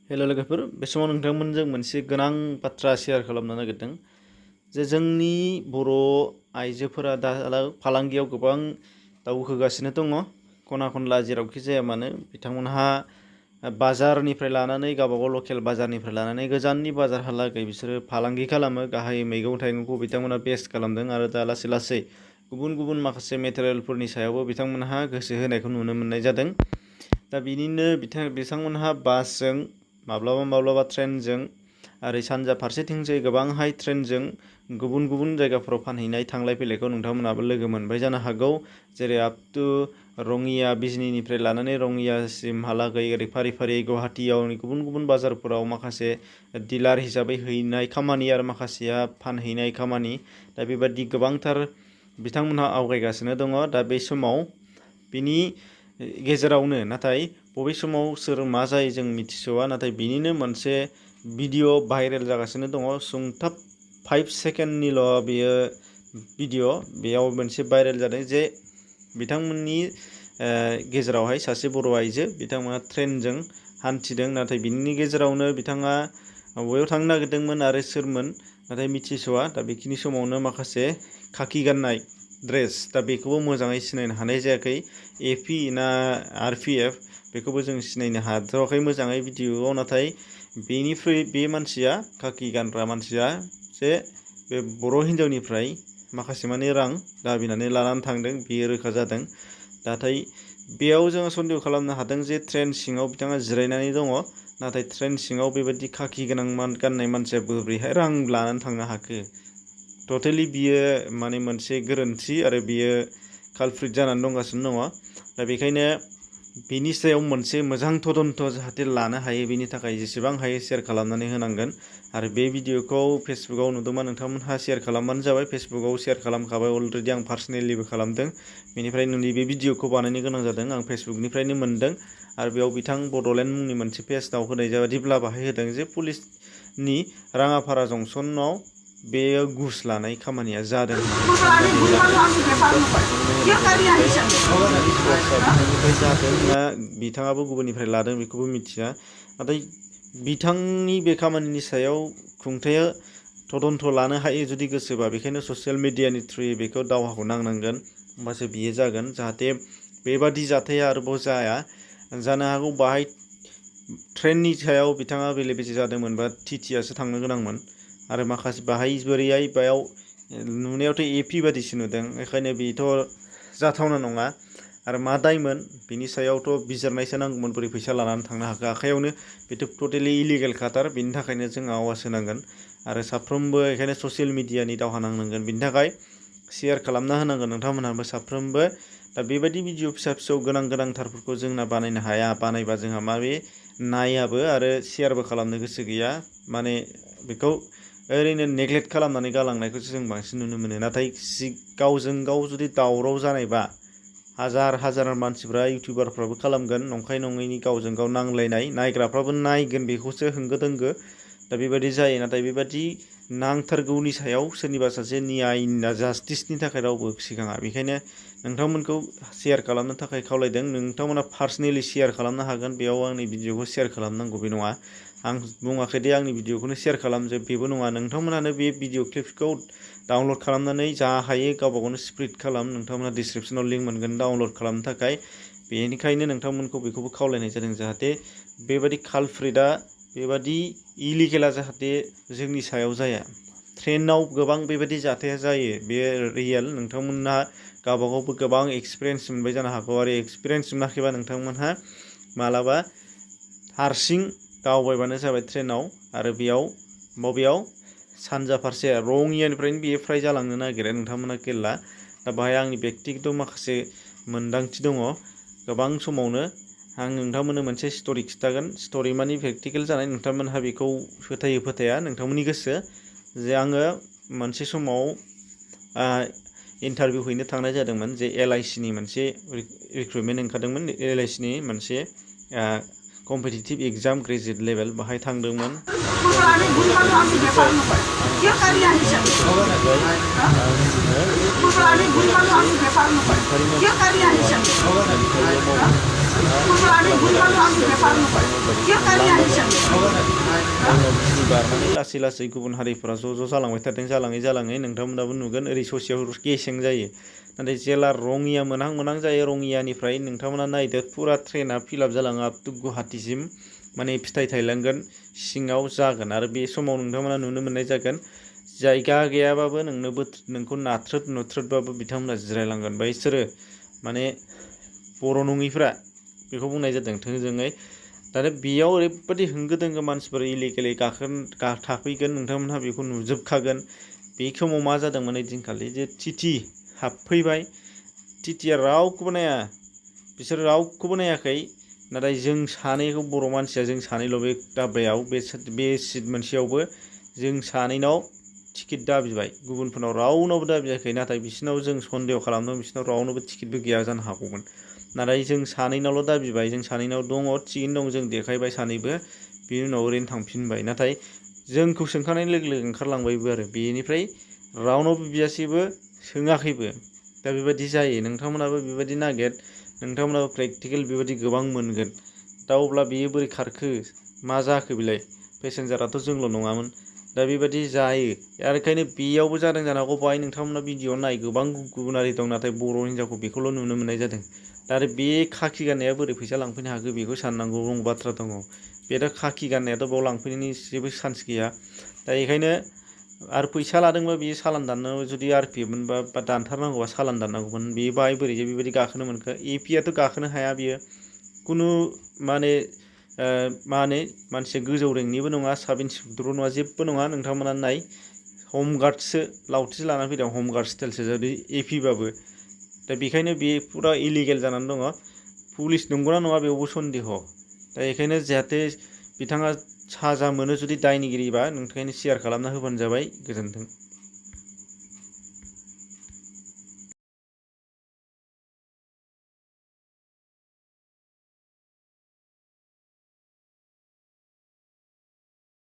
Hello लोगोफोर बे समाव नोंथांमोनजों मोनसे गोनां बाथ्रा शेयार खालामनो नागिरदों जे जोंनि बर' आइजोफोरा दा फालांगियाव गोबां दावखोगासिनो दङ खना खनला जेरावखि जाया मानो बिथांमोनहा बाजारनिफ्राय लानानै गावबागाव लकेल बाजारनिफ्राय लानानै गोजाननि बाजारहालागै बिसोरो फालांगि खालामो गाहायै मैगं थाइगंखौ बिथांमोना बेस्ट खालामदों आरो दा लासै लासै गुबुन गुबुन माखासे मेटेरियेलफोरनि सायावबो बिथांमोनहा गोसो होनायखौ नुनो मोननाय जादों दा बिनिनो बिथांमोनहा बासजों माब्लाबा ट्रेनजों आरो सानजा फारसेथिंजाय गोबांहाय ट्रेनजों गुबुन गुबुन जायगाफोराव फानहैनाय थांलाय फैलायखौ नोंथांमोनाबो लोगो मोनबाय जानो हागौ जेरै आप टु रङिया बिजनीनिफ्राय लानानै रङियासिमहालागै ओरै फारि फारि गुवाहाटीयाव गुबुन गुबुन बाजारफोराव माखासे डिलार हिसाबै हैनाय खामानि आरो माखासेया फानहैनाय खामानि दा बेबादि गोबांथार बिथांमोनहा आवगायगासिनो दङ दा बे समाव बिनि गेजेरावनो नाथाय बबे समाव सोर मा जायो जों मिथिस'वा नाथाय बिनिनो मोनसे भिडिअ भाइरेल जागासिनो दङ सुंथाब 5 सेकेन्डनिल' बेयो भिडिअ बेयाव मोनसे भाइरेल जादों जे बिथांमोननि गेजेरावहाय सासे बर' आइजो बिथांमोना ट्रेनजों हान्थिदों नाथाय बिनि गेजेरावनो बिथाङा बबेयाव थांनो नागिरदोंमोन आरो सोरमोन नाथाय मिथिस'वा दा बेखिनि समावनो माखासे खाखि गाननाय ड्रेस दा बेखौबो मोजाङै सिनायनो हानाय जायाखै एपि ना आरपिएफ बेखौबो जों सिनायनो हाथ'वाखै मोजाङै भिडिअआव नाथाय बेनिफ्राय बे मानसिया खाखि गानग्रा मानसिया जे बे बर' हिन्जावनिफ्राय माखासे माने रां दाबिनानै लानानै थांदों बेयो रोखा जादों नाथाय बेयाव जोङो सन्देह खालामनो हादों जे ट्रेन सिङाव बिथाङा जिरायनानै दङ नाथाय ट्रेन सिङाव बेबायदि खाखि गोनां गाननाय मानसिया बोरैहाय रां लानानै थांनो हाखो टटेलि बियो माने मोनसे गोरोन्थि आरो बियो कालप्रिट जानानै दंगासिनो दङ दा बेखायनो बिनि सायाव मोनसे मोजां तदन्त जाहाथे लानो हायो बेनि थाखाय जेसेबां हायो शेयार खालामनानै होनांगोन आरो बे भिडिअखौ फेसबुकाव नुदोंबा नोंथांमोनहा शेयार खालामबानो जाबाय फेसबुकाव शेयार खालामखाबाय अलरेडि आं पार्सनेलिबो खालामदों बेनिफ्राय नैबे भिडिअखौ बानायनो गोनां जादों आं फेसबुकनिफ्रायनो मोनदों आरो बेयाव बिथां बड'लेण्ड मुंनि मोनसे पेजआव होनाय बादिब्ला बाहाय होदों जे पुलिसनि राङापारा जंसनाव बेयो घुस लानाय खामानिया जादों बिथाङाबो गुबुननिफ्राय लादों बेखौबो मिथिया नाथाय बिथांनि बे खामानिनि सायाव खुंथाया तदन्त लानो हायो जुदि गोसोबा बेखायनो ससियेल मिडियानि थ्रुयै बेखौ दावहाखौ नांनांगोन होमबासो बियो जागोन जाहाथे बेबादि जाथाया आरोबाव जाया जानो हागौ बाहाय ट्रेननि सायाव बिथाङा बेले बेजे जादोंमोनबा टिटिआसो थांनो गोनांमोन आरो माखासे बाहाय बोरैहाय बेयाव नुनायावथ' एपि बादिसो नुदों बेखायनो बेथ' जाथावना नङा आरो मा दायमोन बिनि सायावथ' बिजिरनायसो नांगौमोन बोरै फैसा लानानै थांनो हाखो आखायावनो बेथ' टटेलि इलिगेल खाथार बिनि थाखायनो जों आवाज होनांगोन आरो साफ्रोमबो बेखायनो ससियेल मिडियानि दावहा नांनांगोन बिनि थाखाय शेयार खालामना होनांगोन नोंथांमोनहाबो साफ्रोमबो दा बेबायदि भिडिअ फिसा फिसौ गोनांथारफोरखौ जोंना बानायनो हाया बानायबा जोंहा माबे नायाबो आरो शेयारबो खालामनो गोसो गैया माने बेखौ ओरैनो नेग्लेक्ट खालामनानै गालांनायखौसो जों बांसिन नुनो मोनो नाथाय गावजों गाव जुदि दावराव जानायबा हाजार मानसिफ्रा इउटिउबारफ्राबो खालामगोन नंखाय नङैनि गावजों गाव नांलायनाय नायग्राफ्राबो नायगोन बेखौसो होंगो दोंगो दा बेबायदि जायो नाथाय बेबायदि नांथारगौनि सायाव सोरनिबा सासे न्याय जास्टिसनि थाखाय रावबो सिगाङा बेखायनो नोंथांमोनखौ शेयार खालामनो थाखाय खावलायदों नोंथांमोना पार्सनेलि शेयार खालामनो हागोन बेयाव आंनि भिडिअखौ शेयार खालामनांगौ बे नङा आं बुङाखै दे आंनि भिडिअखौनो शेयार खालामजोब बेबो नङा नोंथांमोनानो बे भिडिअ क्लिपखौ डाउनलड खालामनानै जा हायो गावबा गावनो स्प्रेड खालाम नोंथांमोना डिसक्रिपसनाव लिंक मोनगोन डाउनलड खालामनो थाखाय बेनिखायनो नोंथांमोनखौ बेखौबो खावलायनाय जादों जाहाथे बेबादि कालप्रिटआ बेबादि इलिगेला जाहाथे जोंनि सायाव जाया ट्रेनाव गोबां बेबायदि जाथाया जायो बे रियेल नोंथांमोनहा गावबागावबो गोबां एक्सपिरियेन्स मोनबाय जानो हागौ आरो एक्सपिरियेन्स मोनाखैबा नोंथांमोनहा मालाबा हारसिं दावबायबानो जाबाय ट्रेनाव आरो बबेयाव सानजा फारसे रङियानिफ्रायनो बेयो फ्राय जालांनो नागिरो नोंथांमोना केला दा बाहाय आंनि बेक्तिगत माखासे मोन्दांथि दङ गोबां समावनो आं नोंथांमोननो मोनसे स्ट'रि खिन्थागोन स्ट'रि मानि प्रेक्टिकेल जानाय नोंथांमोनहा बेखौ फोथायो फोथाया नोंथांमोननि गोसो जे आङो मोनसे समाव इन्टारभिउ हैनो थांनाय जादोंमोन जे LICनि मोनसे रिक्रुटमेन्ट ओंखारदोंमोन LICनि मोनसे कम्पिटिटिभ एग्जाम ग्रेजुवेट लेभेल बाहाय थांदोंमोन उनाव बिनि बारनानै लासै लासै गुबुन हारिफोरा ज' जालांबाय थादों जालाङै नोंथांमोनाबो नुगोन ओरै ससेयाव गेसें जायो नाथाय जेला रङिया मोनहां जायो रङियानिफ्राय नोंथांमोना नायदो फुरा ट्रेना फिलाप जालाङो आप टु गुवाहाटिसिम माने फिथाइ थायलांगोन सिङाव जागोन आरो बे समाव नोंथांमोना नुनो मोननाय जागोन जायगा गैयाबाबो नोंखौ नाथ्रोद नुथ्रोदबाबो बिथांमोना जिरायलांगोन बिसोरो माने बर' नङिफ्रा बेखौ बुंनाय जादों थोंजोङै दानो बेयाव ओरैबायदि होंगो दोंगो मानसिफोर इलिगेलै थाफैगोन नोंथांमोनहा बेखौ नुजोबखागोन बे समाव मा जादोंमोन ओइदिनखालि जे टिटि हाबफैबाय टिटिआ रावखौबो नाया बिसोर रावखौबो नायाखै नाथाय जों सानैखौ बर' मानसिया जों सानैल' बे दाब्बायाव बे सिट मोनसेयावबो जों सानैनाव टिकेट दाबिबाय गुबुनफोरनाव रावनावबो दाबियाखै नाथाय बिसोरनाव जों सन्देह खालामदों बिसोरनाव रावनोबो टिकेटबो गैया जानो हागौमोन नाथाय जों सानैनावल' दाबिबाय जों सानैनाव दङ थिगैनो दं जों देखायबाय सानैबो बिनि उनाव ओरैनो थांफिनबाय नाथाय जोंखौ सोंखानाय लोगो लोगो ओंखारलांबायबो आरो बेनिफ्राय रावनावबो बियासैबो सोङाखैबो दा बेबायदि जायो नोंथांमोनाबो बेबायदि नागिर नोंथांमोनाबो प्रेक्टिकेल बेबायदि गोबां मोनगोन दा अब्ला बेयो बोरै खारखो मा जाखो बेलाय पेसेन्जाराथ' जोंल' नङामोन दा बेबायदि जायो आरो ओंखायनो बेयावबो जादों जानो हागौ बाहाय नोंथांमोना भिडिअ नाय गोबां गुबुनारि दं नाथाय बर' हिन्जावखौ बेखौल' नुनो मोननाय जादों दा आरो बे खाखि गाननाया बोरै फैसा लांफैनो हाखो बेखौ साननांगौ रं बाथ्रा दङ बे दा खाखि गाननायाथ' बेयाव लांफैनायनि जेबो चान्स गैया दा बेखायनो आरो फैसा लादोंबा बियो सालान दाननांगौ जुदि आर पि एफ मोनबा बा दानथारनांगौबा सालान दाननांगौमोन बे बाहाय बोरैजे बेबायदि गाखोनो मोनखो ए पिआथ' गाखोनो हाया बियो खुनु माने मानसिया गोजौ रेंकनिबो नङा साब इन्सपेक्टरबो नङा जेबो नङा नोंथांमोना नाय हमगार्डसो लावथि लानानै फैदों हमगार्ड स्टाइलसो जुदि ए पिबाबो दा बेखायनो बे फुरा इलिगेल जानानै दङ पुलिस नंगौना नङा बेयावबो सन्देह दा बेखायनो जाहाथे बिथाङा साजा मोनो जुदि दायनिगिरिबा नोंथांनो शेयार खालामना होबानो जाबाय गोजोन्थों।